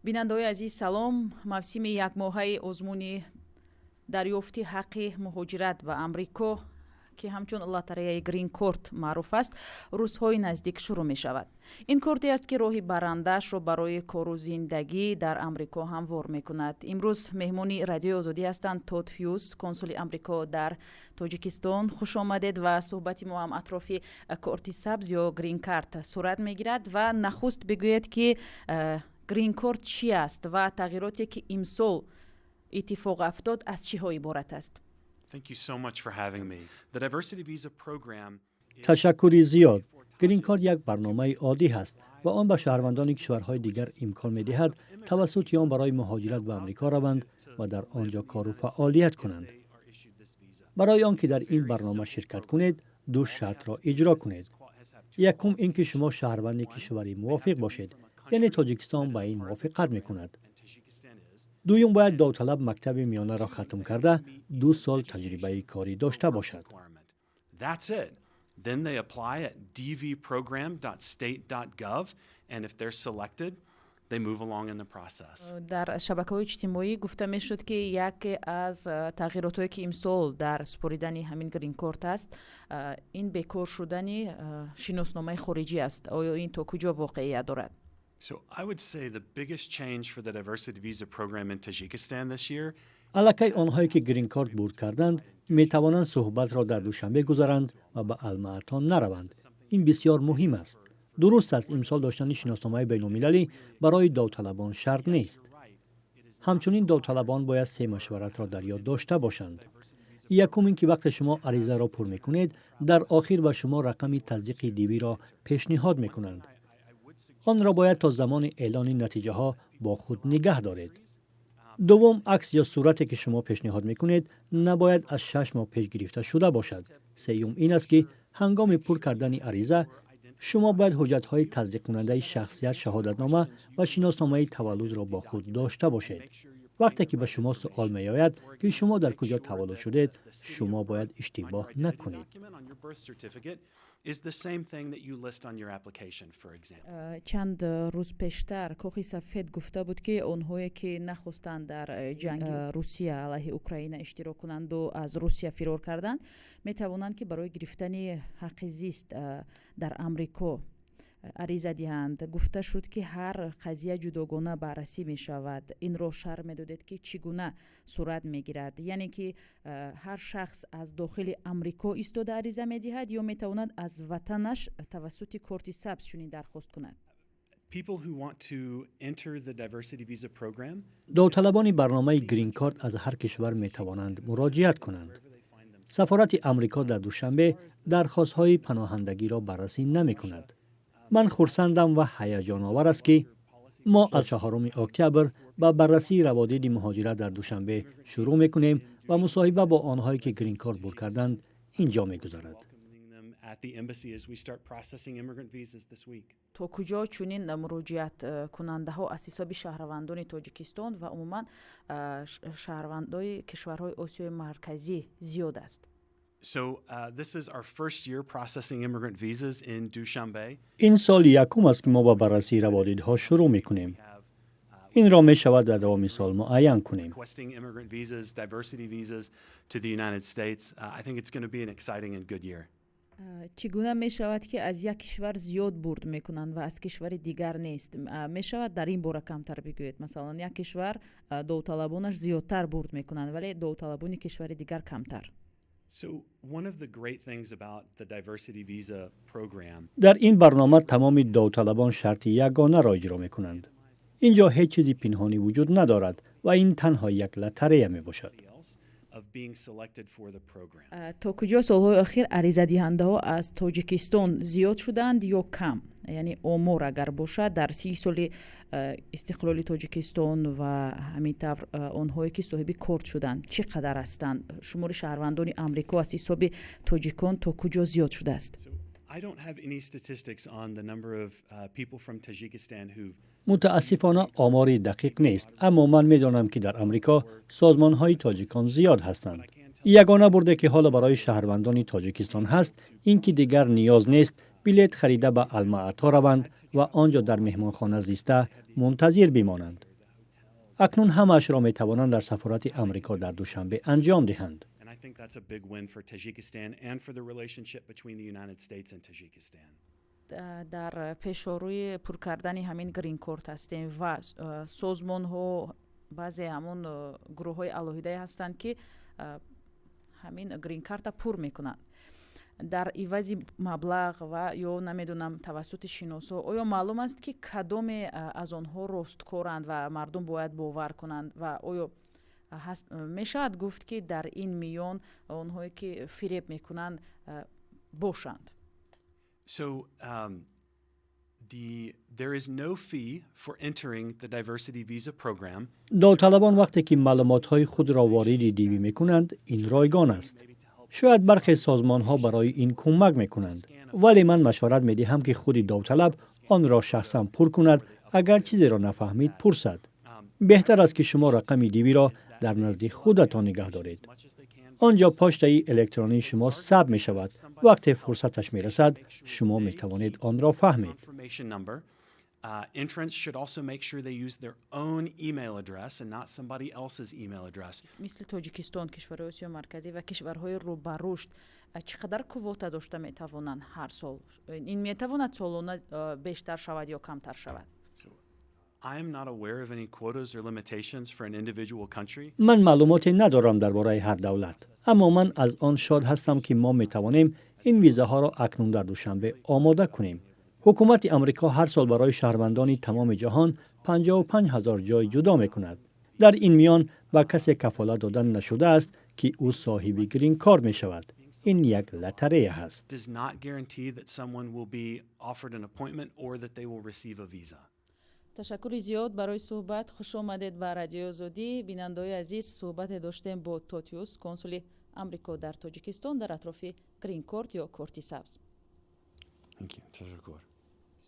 Бинандаҳои азиз, салом. Мавсими якмоҳаи озмуни дарёфти ҳаққи муҳоҷират ба Амрико, ки ҳамчун лотереяи грин-корт маъруф аст, рӯзҳои наздик шурӯъ мешавад. Ин корте аст, ки роҳи барандаашро барои кору зиндагӣ дар Амрико ҳамвор мекунад. Имрӯз меҳмони Радиои Озодӣ ҳастанд Тод Ҳюз, консули Амрико дар Тоҷикистон. Хуш омадед. Ва суҳбати мо ҳам атрофи корти сабз ё грин-карт сурат мегирад. Ва нахуст бигӯед, ки грин-корт чӣ аст ва тағйироте, ки имсол иттифоқ афтод, аз чиҳо иборат аст? Ташаккури зиёд. Грин-карт як барномаи оддӣ ҳаст ва он ба шаҳрвандони кишварҳои дигар имкон медиҳад, тавассути он барои муҳоҷират ба Амрико раванд ва дар он ҷо кору фаъолият кунанд. Барои он ки дар ин барнома ширкат кунед, ду шартро иҷро кунед. Якум ин ки шумо шаҳрванди кишвари мувофиқ бошед, яъне Тоҷикистон ба ин мувофиқат мекунад. Дуюм, бояд довталаб мактаби миёнаро хатм карда, 2 сол таҷрибаи корӣ дошта бошад. Then they apply at dvprogram.state.gov, and if they're selected, they move along in the process. Дар шабакаҳои иҷтимоӣ гуфта мешуд, ки яке аз тағйиротҳое, ки имсол дар супоридани ҳамин грин-корт аст, ин бекор шудани шиносномаи хориҷӣ аст. Оё ин то куҷо воқеият дорад? So I would say the biggest change for the diversity visa program in Tajikistan this year Аллакай онҳое, ки грин-корт бурд карданд, метавонанд суҳбатро дар Душанбе гузаранд ва ба Алмаато нараванд. Ин бисёр муҳим аст. Дуруст аст, имсол доштани шиносномаи байналмилалӣ барои довталабон шарт нест. Ҳамчунин довталабон бояд се машваратро дар ёд дошта бошанд. Якум ин ки вақте шумо аризаро пур мекунед, дар охир ба шумо рақами тасдиқи DV-ро пешниҳод мекунанд. Онро бояд то замони эълони натиҷаҳо бо худ нигаҳ доред. Дуввум, акс ё сурате, ки шумо пешниҳод мекунед, набояд аз 6 моҳ пеш гирифта шуда бошад. Сеюм ин аст, ки ҳангоми пур кардани ариза шумо бояд ҳуҷҷатҳои тасдиқкунандаи шахсият, шаҳодатнома ва шиносномаи таваллудро бо худ дошта бошед. Вақте ки ба шумо суол меояд, ки шумо дар куҷо таваллуд шудед, шумо бояд иштибоҳ накунед. Is the same thing that you list on your application, for example. Чанд рӯз пештар Кохи Сафед гуфта буд, ки онҳое, ки нахостанд дар ҷанги Русия алайҳи Украина иштирок кунанду аз Русия фирор карданд, метавонанд, ки барои гирифтани ҳаққи зист дар Амрико ариза диҳанд. Гуфта шуд, ки ҳар қазия ҷудогона баррасӣ мешавад. Инро шарҳ медодед, ки чӣ гуна сурат мегирад? Яъне ки ҳар шахс аз дохили Амрико истода ариза медиҳад ё метавонад аз ватанаш тавассути корти сабз чунин дархост кунад? Довталабони барномаи грин-карт аз ҳар кишвар метавонанд муроҷиат кунанд. Сафорати Амрико дар Душанбе дархостҳои паноҳандагиро баррасӣ намекунад. Ман хурсандам ва ҳаяҷоновар аст, ки мо аз 4 октябр ба баррасии раводиди муҳоҷират дар Душанбе шурӯъ мекунем ва мусоҳиба бо онҳое, ки грин-корт бурд карданд, ин ҷо мегузарад. То куҷо чунин муроҷиаткунандаҳо аз ҳисоби шаҳрвандони Тоҷикистон ва умуман шаҳрвандои кишварҳои Осиёи Марказӣ зиёд аст? So this is our first year processing immigrant visas in Dushanbe. Ин соли якум аст, ки мо ба баррасии раводидҳо шурӯъ мекунем. Инро мешавад дар давоми сол муайян кунем. Requesting immigrant visas, diversity visas to the United States. I think it's going to be an exciting and good year. Чӣ гуна мешавад, ки аз як кишвар зиёд бурд мекунанд ва аз кишвари дигар нест? Мешавад дар ин бора камтар бигӯед? Масалан, як кишвар довталабонаш зиёдтар бурд мекунанд, вале довталабони кишвари дигар камтар. So one of the great things about the diversity visa program Дар ин барнома тамоми довталабон шарти ягонаро иҷро мекунанд. Ин ҷо ҳеҷ чизи пинҳонӣ вуҷуд надорад ва ин танҳо як лотерея мебошад. of being selected for the program. То куҷо солҳои охир аризадиҳандаҳо аз Тоҷикистон зиёд шуданд ё кам? Яъне омор агар бошад, дар 30 соли истиқлоли Тоҷикистон ва ҳамин тавр онҳое, ки соҳиби корт шуданд, чӣ қадар ҳастанд? Шумори шаҳрвандони Амрико аз ҳисоби тоҷикон то куҷо зиёд шудааст? So I don't have any statistics on the number of people from Tajikistan who Мутаассифона, омори дақиқ нест, аммо ман медонам, ки дар Амрико созмонҳои тоҷикон зиёд ҳастанд. Ягона бурде, ки ҳоло барои шаҳрвандони Тоҷикистон ҳаст, ин ки дигар ниёз нест билет харида ба Алмаато раванд ва он ҷо дар меҳмонхона зиста мунтазир бимонанд. Акнун ҳамаашро метавонанд дар сафорати Амрико дар Душанбе анҷом диҳанд. And I think that's a big win for Tajikistan and for the relationship between the United States and Tajikistan. Дар пешорӯи пур кардани ҳамин гринкорт ҳастем ва созмонҳо, баъзе ҳамон гурӯҳҳои алоҳидае ҳастанд, ки ҳамин гринкарта пур мекунанд дар ивази маблағ ва ё намедонам, тавассути шиносҳо. Оё маълум аст, ки кадоме аз онҳо росткоранд ва мардум бояд бовар кунанд? Ва оё мешавад гуфт, ки дар ин миён онҳое ки фиреб мекунанд, бошанд? So there is no fee for entering the diversity visa program. Довталабон вақте ки маълумотҳои худро вориди DV мекунанд, ин ройгон аст. Шояд бархе созмонҳо барои ин кӯмак мекунанд, вале ман машварат медиҳам, ки худи довталаб онро шахсан пур кунад. Агар чизеро нафаҳмид, пурсад. Беҳтар аст, ки шумо рақами DV ро дар назди худатон нигаҳ доред. Он ҷо почтаи электронии шумо сабт мешавад. Вақте фурсаташ мерасад, шумо метавонед онро фаҳмед. Entrants should also make sure they use their own email address and not somebody else's email address. Мисли Тоҷикистон, кишварҳои Осиёи Марказӣ ва кишварҳои рӯ ба рушд чӣ қадар квота дошта метавонанд ҳар сол? Ин метавонад солона бештар шавад ё камтар шавад? I am not aware of any quotas or limitations for an individual country. Ман маълумоте надорам дар бораи ҳар давлат, аммо ман аз он шод ҳастам, ки мо метавонем ин визаҳоро акнун дар Душанбе омода кунем. Ҳукумати Амрико ҳар сол барои шаҳрвандони тамоми ҷаҳон 55 ҳазор ҷой ҷудо мекунад. Дар ин миён ба касе кафолат дода нашудааст, ки ӯ соҳиби грин-корт мешавад. Ин як лотарея ҳаст. Does not guarantee that someone will be offered an appointment or that they will receive a visa. Ташаккури зиёд барои суҳбат. Хуш омадед ба Радиои Озодӣ. Бинандаои азиз, суҳбате доштем бо Тод Ҳюз, консули Амрико дар Тоҷикистон, дар атрофи гринкорт ё корти сабз. Thank you. Ташаккур.